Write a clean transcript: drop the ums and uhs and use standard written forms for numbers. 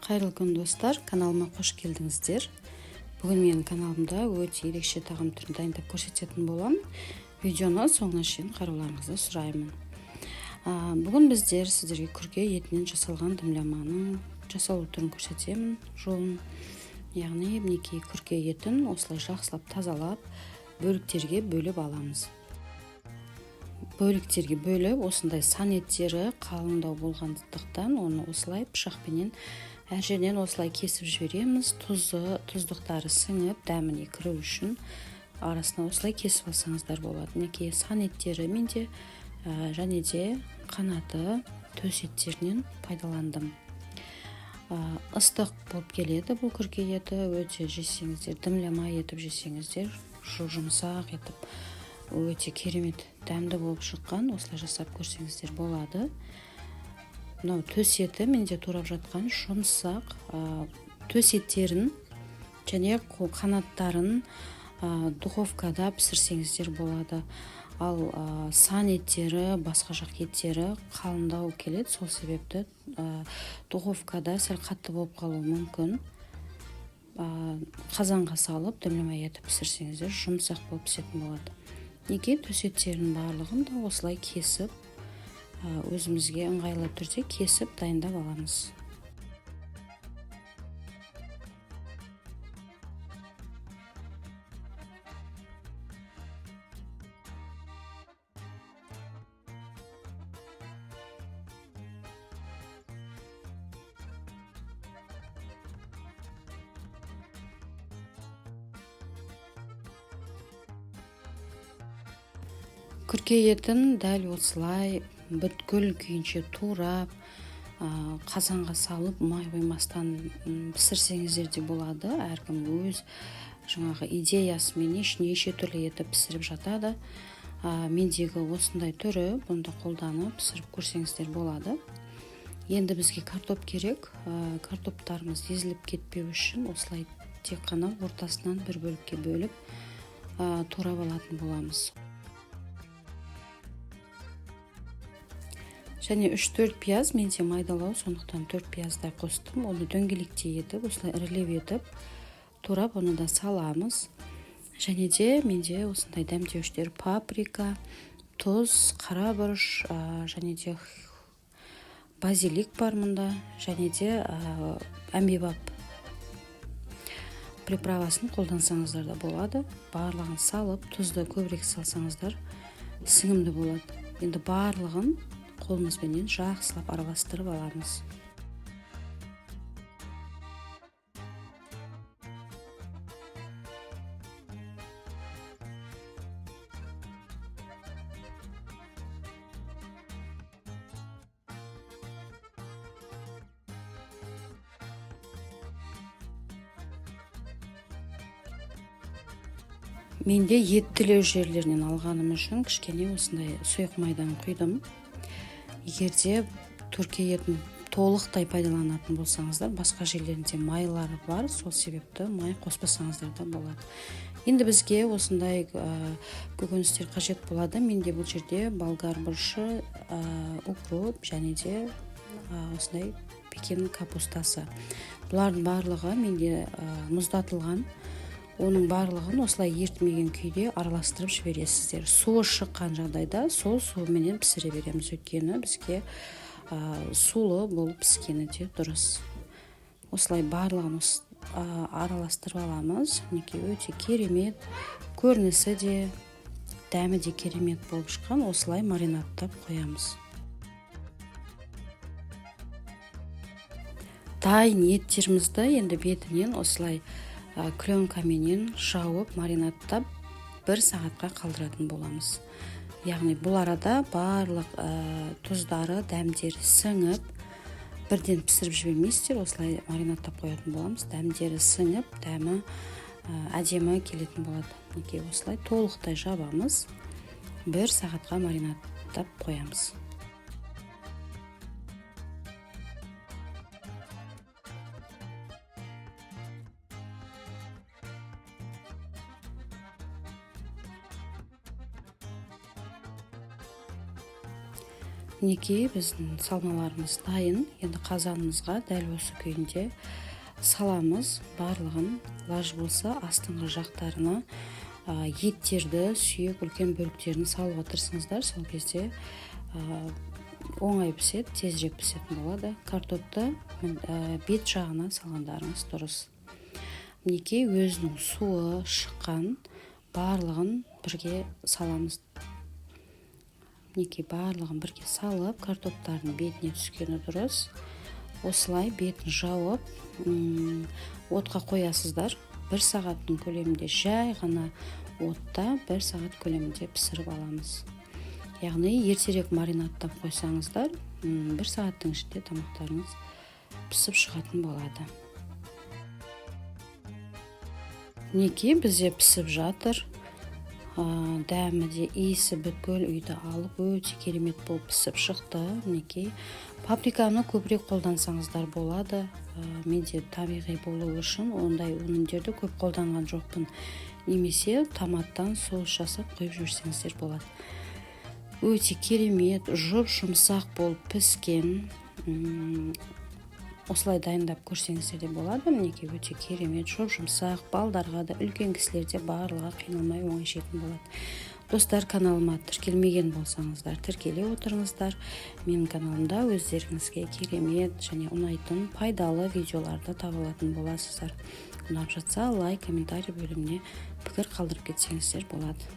Қайырлы күн, достар! Каналыма қош келдіңіздер. Бүгін менің каналымда өте ерекше тағам түрін дайындап көрсететін боламын. Видеоны соңына шейін қарауларыңызды сұраймын. Бүгін біздер сіздерге күрке етінен жасалған дымламаның жасалу түрін көрсетемін, жолын. Яғни мінекей, күрке етін осылай жақсылап тазалап, бөліктерге бөліп аламыз. Бөліктерге бөліп, осындай сан еттері қалыңдау болғандықтан, оны осылай пышақпенен әр жерінен осылай кесіп жібереміз. Тұзы, тұздықтары сіңіп, дәміне кіру үшін арасына осылай кесіп алсаңыздар болады. Мінекей, сан еттері менде және де қанаты, төс еттерінен пайдаландым. Ыстық болып келеді бұл күрке еті. Өте жесеңіздер, дымлама етіп жесеңіздер, жұмсақ етіп, өте керемет дәмді болып шыққан. Осылай жасап көрсеңіздер болады. Мынау төс еті менде турап жатқан, жұмсақ. Төс еттерін және қанаттарын духовкада пісірсеңіздер болады. Ал сан еттері, басқа жақ еттері қалыңдау келеді, сол себепті духовкада сәл қатты болып қалуы мүмкін. Қазанға салып, дымлама етіп пісірсеңіздер, жұмсақ болып пісетін болады. Неге төс еттерінің барлығын да осылай кесіп, өзімізге ыңғайлы түрде кесіп дайындап аламыз. Күрке етін дәл осылай бүткіл күйінше турап, қазанға салып, май құймастан пісірсеңіздер де болады. Әркім өз жаңағы идеясымен неше түрлі етіп пісіріп жатады. Мендегі осындай түрі, бұны да қолданып пісіріп көрсеңіздер болады. Енді бізге картоп керек. Картоптарымыз езіліп кетпеу үшін осылай тек қана ортасынан бір бөлікке бөліп, турап алатын боламыз. Және 3-4 пияз менде майдалау, сондықтан 4 пияздай қостым. Оны дөңгелектей етіп, осылай ірілеу етіп турап, оны да саламыз. Және де менде осындай дәмдеуіштер: паприка, тұз, қара бұрыш және де базилик бар мұнда, және де әмбебап приправасын қолдансаңыздар да болады. Барлығын салып, тұзды көбірек салсаңыздар, сіңімді болады. Енді барлығын қолымызбенен жақсылап араластырып аламыз. Менде еттілеу жерлерінен алғаным үшін кішкене осындай сұйық майдан құйдым. Егер де түрке етін толықтай пайдаланатын болсаңыздар, басқа жерлерінде майлар бар, сол себепті май қоспасаңыздар да болады. Енді бізге осындай көкөністер қажет болады. Менде бұл жерде болгар бұрышы, укроп және де осындай пекин капустасы. Бұлардың барлығы менде мұздатылған. Оның барлығын осылай ертімеген күйде араластырып жібересіздер. Суы шыққан жағдайда сол суменен пісіре береміз, өйткені бізге сулы болып піскені де дұрыс. Осылай барлығын араластырып аламыз. Мінекей, өте керемет көрінісі де, дәмі де керемет болып шыққан. Осылай маринадтап қоямыз. Дайын еттерімізді енді бетінен осылай пленкаменен жауып, маринадтап, бір сағатқа қалдыратын боламыз. Яғни бұл арада барлық тұздары, дәмдері сіңіп, бірден пісіріп жібермейсіздер, осылай маринадтап қоятын боламыз. Дәмдері сіңіп, дәмі әдемі келетін болады. Мінекей, осылай толықтай жабамыз, бір сағатқа маринадтап қоямыз. Мінекей, біздің салмаларымыз дайын. Енді қазанымызға дәл осы күйінде саламыз барлығын. Лаж болса, астыңғы жақтарына еттерді, сүйек үлкен бөліктерін салуға тырысыңыздар. Сол кезде оңай піседі, тезірек пісетін болады. Картопты бет жағына салғандарыңыз дұрыс. Мінекей, өзінің суы шыққан, барлығын бірге саламыз. Мінекей, барлығын бірге салып, картоптардың бетіне түскені дұрыс. Осылай бетін жауып, отқа қоясыздар. 1 сағаттың көлемінде, жай ғана отта 1 сағат көлемінде пісіріп аламыз. Яғни ертерек маринадтап қойсаңыздар, 1 сағаттың ішінде тамақтарыңыз пісіп шығатын болады. Мінекей, бізде пісіп жатыр. Дәмі де, иісі бүткіл үйді алып, өте керемет болып пісіп шықты. Мінекей, паприканы көбірек қолдансаңыздар болады. Менде табиғи болу үшін ондай өнімдерді көп қолданған жоқпын. Немесе томаттан соус жасап құйып жіберсеңіздер болады. Өте керемет, жұп-жұмсақ болып піскен. Осылай дайындап көрсеңіздер де болады. Мінекей, өте керемет, жұп-жұмсақ, балдарға да, үлкен кісілер де барлығы қиналмай оңай жейтін болады. Достар, каналыма тіркелмеген болсаңыздар, тіркеле отырыңыздар. Менің каналымда өздеріңізге керемет және ұнайтын пайдалы видеоларды таба алатын боласыздар. Ұнап жатса, лайк, комментарий бөліміне пікір қалдырып кетсеңіздер болады.